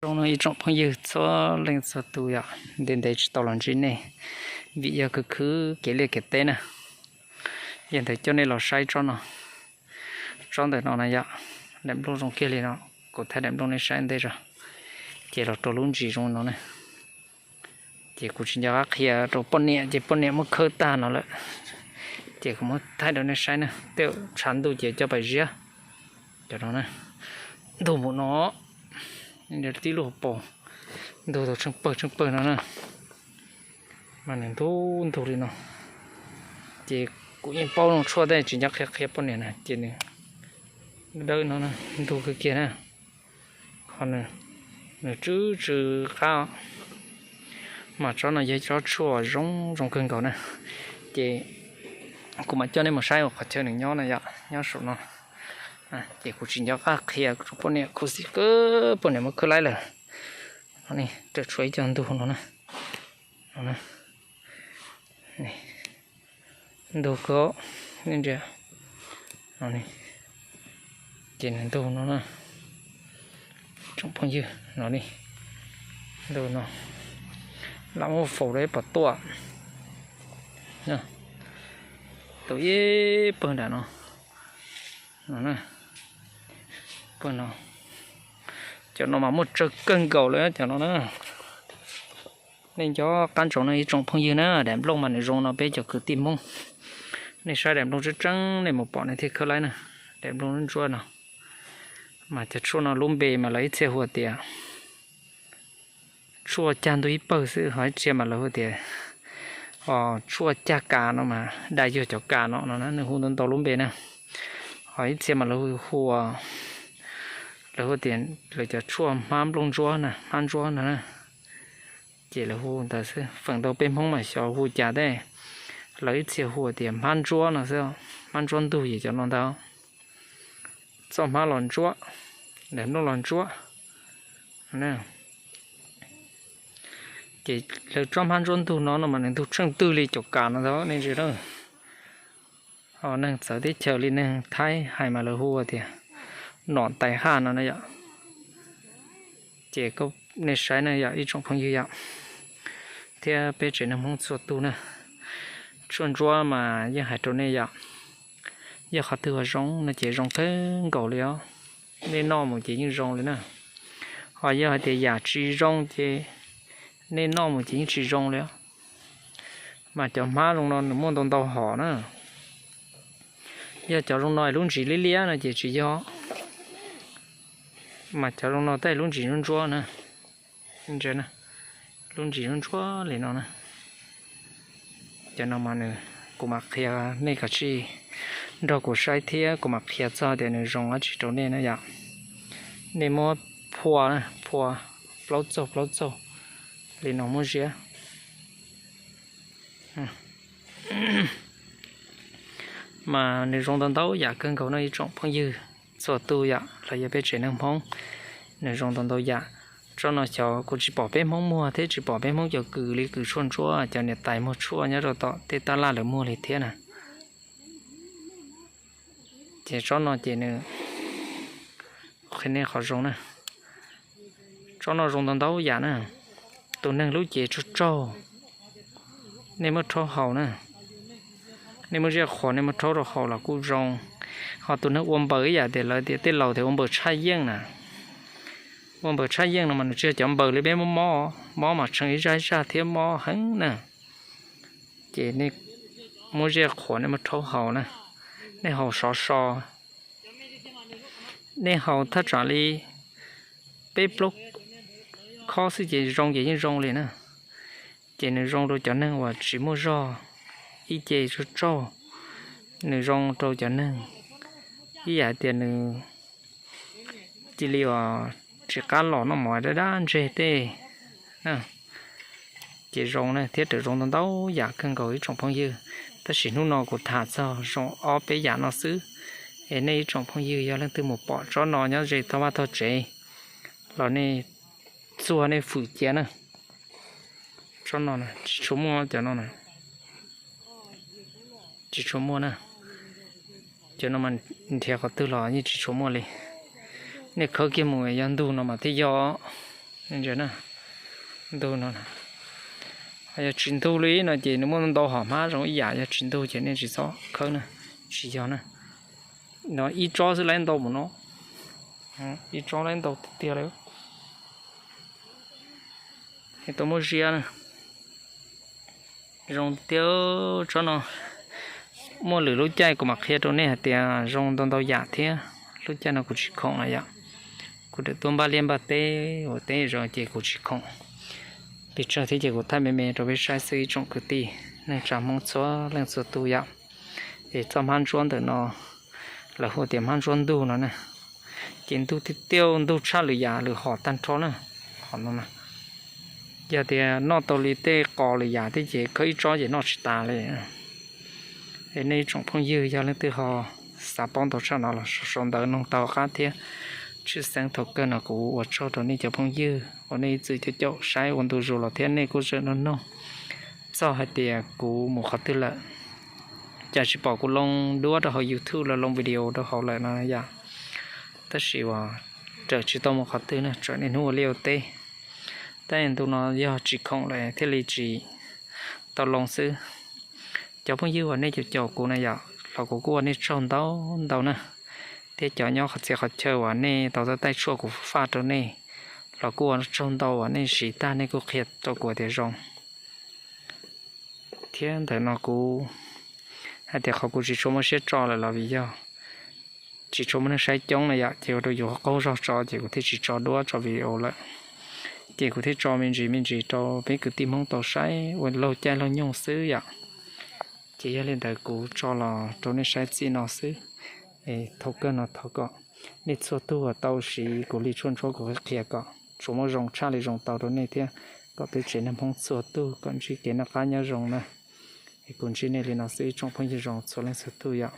Zoo no ib tsoom phooj ywg txhua leej txhua tus yom, ntev ntev tsis tau los ntsib nej vim yog khwv khwv kev liaj kev teb na. Yog ntawd coj nej los saib tsob no, tsob ntawm no na yom, daim nplooj zoo kiag li no. Kuv thaij daim nplooj nej saib ntej tso, ces los rau lub ntsis zoo no na. Ces kuv tsis nco qab qhia rau poj niam ces poj niam muab khawb tag no lawm. Ces kuv muab thaij rau nej saib na, tej tshav ntuj ces coj pais ziab. Cov no na, ntug npaum no, tib lub hauv paus, ntug tau tsheej pawg tsheej pawg no na. Mas nws ntug ntug li no. Ces kuv yeej paub zoo tshuaj tej tsis nco qhia qhia poj niam na, ces nws dawb no ntug kawg kiag na. Ho nws tsw tsw qab, mas tsob no yog tsob tshuaj zoo zoo kawg nkaus na. Ces kuv mam coj nej mus saib ua qhov chaw nws nyob na yom, nyob saum no. Ces kuv tsis nco qab qhia rau poj niam khuv xim kawg, poj niam muab khawb laib lawm. Raws tshuav ib co ntug no na. Ntug kawg, nej ntsia. Ces nws ntug no na, tsoom phooj ywg, no li, ntug no, lam muab faus rau ib pom tuaj, tus ib pawg nram no, pawg no, cov no mas muaj tsawg kawg nkaus li cov no na. Nej nco qab ntsoov no ib tsoom phooj ywg na, daim nplooj mas nws zoo no peb cov kwv tij Hmoob. Nej saib daim nplooj tseeb tseeb nej mus pom nej thiaj khawb laib na. Daim nplooj ntsuab no, mas cov tshuaj no lub npe mas lawv ib txhia hu tias tshuaj cag ntuj ib pawg xwb, ho ib txhia mas lawv hu tias tshuaj cag kas no mas dai yuag cov kas no no na, nws hu ntau ntau lub npe na. Ho ib txhia mas lawv hu, lawv hu tias lawv cov tshuaj hmab nplooj ntsuab na, hmab ntsuab no na. Ces lawv hu ntawd xwb, feem ntau peb Hmoob mas xyov hu cas tej, lawv ib txhia hu tias hmab ntsuab no xwb, hmab ntsuab ntug ces cov no ntag. Txoj hmab los ntsuab, daim nplooj los ntsuab. Ces lawv tsob hmab ntsuab ntug no no mas nws ntug tsheej twg li cov kas no ntag nej ntsia. Ho neeg txawv teb chaws li neeg Thaib hais mas lawv hu tias nom tais haj no na yom. Ces nej saib na yom ib tsoom phooj ywg yom, thiab peb tsev neeg Hmoob txhua tus na, tshuaj ntsuab mas yeej hais rau nej yom, yog qhov twg ho zoo no ces zoo kawg nkaus li os. Nej noj mus ces yeej zoo li na. Ho yog hais tias yam tsis zoo ces nej noj mus ces yeej tsis zoo li os. Mas cov hmab zoo no nws muaj ntau ntau hom na. Yog cov zoo no lub ntsis liab liab no ces tsis yog, mas cov zoo no tej lub ntsis ntsuab ntsuab na. Lub ntsis ntsuab ntsuab li no na. Cov no mas nws, kuv mam qhia, nej kav tsij nrog kuv saib thiab kuv mam qhia txog tias nws zoo dab tsi rau nej na yom. Nej muab phua, phua plaub txaug plaub txaug li no muab ziab. Mas nws zoo ntau ntau yam kawg nkaus no ib tsoom phooj ywg txhua tus yom, los yog peb tsev neeg Hmoob, nws zoo ntau ntau yam. Tsob no xyov kuv tsis pom peb Hmoob muag thiab tsis pom peb Hmoob cov kws li kws tshuaj ntsuab, cov niam tais muag tshuaj nyob rau tom tej tab laj lawv muag li thiab na. Ces tsob no ces nws, qhia nej qhov zoo na, tsob no zoo ntau ntau yam na. Tus neeg lub cev tsaug tsaug, nej muab rhaub haus na, nej muab ziaj qhuas nej muab rhaub rau haus los kuj zoo. Ho tus neeg ua npaws ib yam tias lawv tias tej laus tias ua npaws tshaj yeej na, ua npaws tshaj yeej no mas nws tsis yog cov npaws li peb muab mob, mob mas tshee ib zaj ib zaj thiab mob heev na. Ces nej muab ziaj qhuas nej muab rhaub haus na, nej haus sov so, nej haus thaj tsam li peb plaub khob xwb ces zoo ces yeej zoo li na. Ces nws zoo rau cov neeg uas tsis muaj zog, ib ce tsaug tsaug, nws zoo rau cov neeg ib yam tias nws cia li uas tsis qab los noj mov dab dab ntseg tej na. Ces zoo na thiab raws zoo ntau ntau yam kawg nkaus ib tsoom phooj ywg, tab sis hnub no kuv tham txog zoo ob peb yam no xwb. Es nej ib tsoom phooj ywg yog leej twg mus pom tsob no nyob ze thaj vaj thaj tsev los nej txuag nej fwm cia na. Tsob no tsis tshua muaj, cov no tsis tshua muaj na. Cov no mas nrhiav qhov twg los yeej tsis tshua muaj li. Nej khawb kiag mus yog ntug no mas thiaj yog. Ntsia na, ntug no, yog tsis ntug li no ces nws muaj ntau hom hmab zoo ib yam, yog tsis ntug ces nej tsis txhob khawb na, tsis yog na. No ib tsob xwb laib ntau mus no, ib tsob laib ntau tiag tiag li. Tau muab ziab na. Zoo tiag tsob no. Muaj lwm lub caij kuv mam qhia rau nej hais tias zoo ntau ntau yam thiab. Lub caij no kuv tsis khoom na yom. Kuv tawm tuaj npaj liaj npaj teb ua teb zoo ces kuv tsis khoom. Pes tsawg thiab ces kuv thaij me me rau peb saib xwb ib tsoom kwv tij neej tsa Hmoob txhua leej txhua tus yom. Es txoj hmab ntsuab ntawm no lawv hu tias hmab ntsuab ntug no na. Ces ntug tiag tiag, ntug tshaj lwm yam lwm hom tag nrho na. Hom no na, yog tias noj tau li tej qos lwm yam thiab ces khawb ib tsob ces noj tsis tas li. Es nej ib tsoom phooj ywg yog leej twg ho xav paub ntau tshaj no los sau ntawv noog tau qab thiab. Tshwj xeeb thaum kawg no kuv ua tsaug rau nej cov phooj ywg uas nej ib txwm caum caum saib ua ntu zus los thiab nej kuj tseem noog noog txog hais tias kuv mus qhov twg lawm, cas tsis pom kuv loo duab rau hauv YouTube los loo video rau hauv lawm no yom. Tab sis uas tseem tsis tau mus qhov twg na, tseem niaj hnub ua liaj ua teb. Tab ntu no yog tsis khoom lawm thiaj li tsis tau loo xwb. Cov phooj ywg uas nej caum caum kuv na yom, los kuv kuj ua nej tsaug ntau ntau na. Thiab cov nyob qhov txhia qhov chaw uas nej tau taij taij tshuaj kuv faj rau nej los kuj ua tsaug ntau uas nej siv tag nej kuj qhia rau kuv tias zoo. Thiab ntawm no kuv hais tias qhov kuv tsis tshua muaj siab tso lawm los vim yog tsis tshua muaj neeg saib coob na yom, ces ua rau yus qaug zog tso ces kuv thiaj tsis tso duab tso video lawm. Ces kuv thiaj tso me ntsis me ntsis rau peb kwv tij Hmoob tau saib ua laug caij laug nyoog xwb yom. Ces yog li ntawd kuv tso los rau nej saib txij no xwb. Thaum kawg no thov kom nej txhua tus uas tau siv kuv li tshuaj ntsuab kuv qhia kom tsuas muaj zoo tshaj li zoo tau rau nej thiab kom peb tsev neeg Hmoob txhua tus kom ntsib kev noj qab nyob zoo na. Es kuv ntsib nej li no xwb ib tsoom phooj ywg zoo txhua leej txhua tus yom.